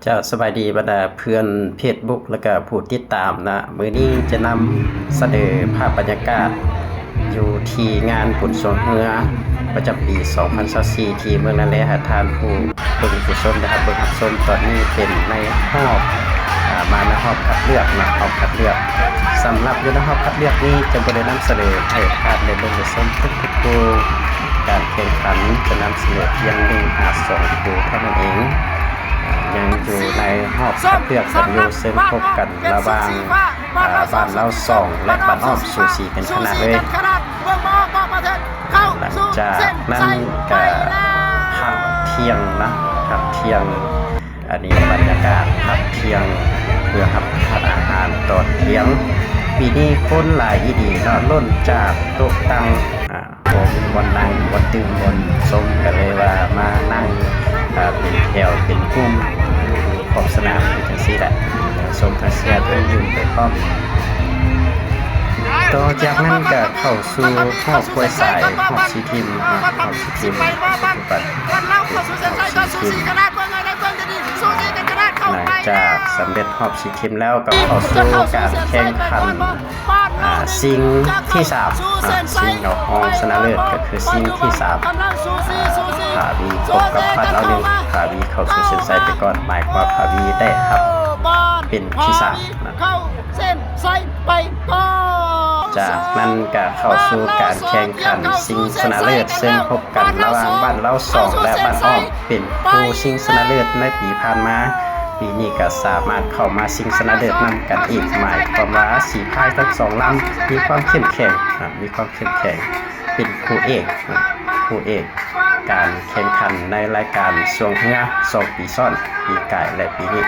ເຈົ້າ ສະບາຍດີບັນດາເພື່ອນເຟສບຸກ ແລະກະຜູ້ຕິດຕາມນະ. ມື້ນີ້ຈະນຳສະເໜີພາບບັນຍາກາດຢູ່ທີ່ງານບຸນຊ່ວງເຮືອປະຈຳປີສອງພັນຊາວສີ່ ທີ່ເມືອງນາແລ ໃຫ້ທ່ານຜູ້ເບິ່ງຜູ້ຊົມໄດ້ຮັບເບິ່ງຮັບຊົມ. ຕອນນີ້ເປັນໃນຮອບ ອາ ມາໃນຮອບຄັດເລືອກເນາະ ຮອບຄັດເລືອກ. ສຳລັບຢູ່ໃນຮອບຄັດເລືອກນີ້ ຈະບໍ່ໄດ້ນຳສະເໜີໃຫ້ທ່ານໄດ້ເບິ່ງໄດ້ຊົມທຸກໆຄູ່. ການແຂ່ງຂັນຈະນຳສະເໜີພຽງໜຶ່ງຫາສອງຄູ່ເທົ່ານັ້ນເອງ. ຍັງຢູ່ໃນຮອບຄັດເລືອກກັນຢູ່ ເຊິ່ງພົບກັນລະຫວ່າງ ອາ ບ້ານລາວສອງ ແລະ ບ້ານອ້ອມ ສູສີກັນຂະໜາດເລີຍ. ຫຼັງຈາກນັ້ນກະພັກທ່ຽງນະ ພັກທ່ຽງ. ອັນນີ້ບັນຍາກາດພັກທ່ຽງ ເພື່ອຮັບປະທານອາຫານຕອນທ່ຽງ. ປີນີ້ຄົນຫຼາຍອີ່ຫຼີເນາະ ລົ້ນຈາກໂຕະຕັ່ງ ອາ ບໍ່ມີບ່ອນນັ່ງ ບ່ອນດື່ມ ບ່ອນຊົມ ກະເລີຍວ່າມານັ່ງ ອາ ເປັນແຖວເປັນກຸ່ມຢູ່ຂອບສະໜາມ ຢູ່ຈັ່ງຊີ້ແຫຼະ ທັງຊົມທັງເຊຍ ທັງດື່ມໄປພ້ອມ. ຕໍ່ຈາກນັ້ນກະເຂົ້າສູ່ຮອບກວຍສາຍ ຮອບສີ່ທີມ ຮອບສີ່ທີມ ປັດຈຸບັນເປັນຮອບສີ່ທີມ. ຫຼັງຈາກສຳເລັດຮອບສີ່ທີມແລ້ວ ກໍເຂົ້າສູ່ການແຂ່ງຂັນ ອາ ຊິງທີສາມ ອາ ຊິງເອົາຮອງຊະນະເລີດ ກໍຄືຊິງທີສາມ ອາ ພາວີພົບກັບພັດລາວໜຶ່ງ ພາວີເຂົ້າສູ່ເສັ້ນໄຊໄປກ່ອນ ໝາຍຄວາມວ່າພາວີໄດ້ຮັບເປັນທີສາມນະ. ຈາກນັ້ນກະເຂົ້າສູ່ການແຂ່ງຂັນຊິງຊະນະເລີດ ເຊິ່ງພົບກັນລະຫວ່າງບ້ານລາວສອງ ແລະ ບ້ານອ້ອມ ເປັນຄູ່ຊິງຊະນະເລີດໃນປີຜ່ານມາ. ປີນີ້ກະສາມາດເຂົ້າມາຊິງຊະນະເລີດນຳກັນອີກ ໝາຍຄວາມວ່າສີພາຍທັງສອງລຳມີຄວາມເຂັ້ມແຂງ ມີຄວາມເຂັ້ມແຂງ ເປັນຄູ່ເອກ ຄູ່ເອກການແຂ່ງຂັນໃນລາຍການຊ່ວງເຮືອສອງປີຊ້ອນ ປີກາຍ ແລະ ປີນີ້.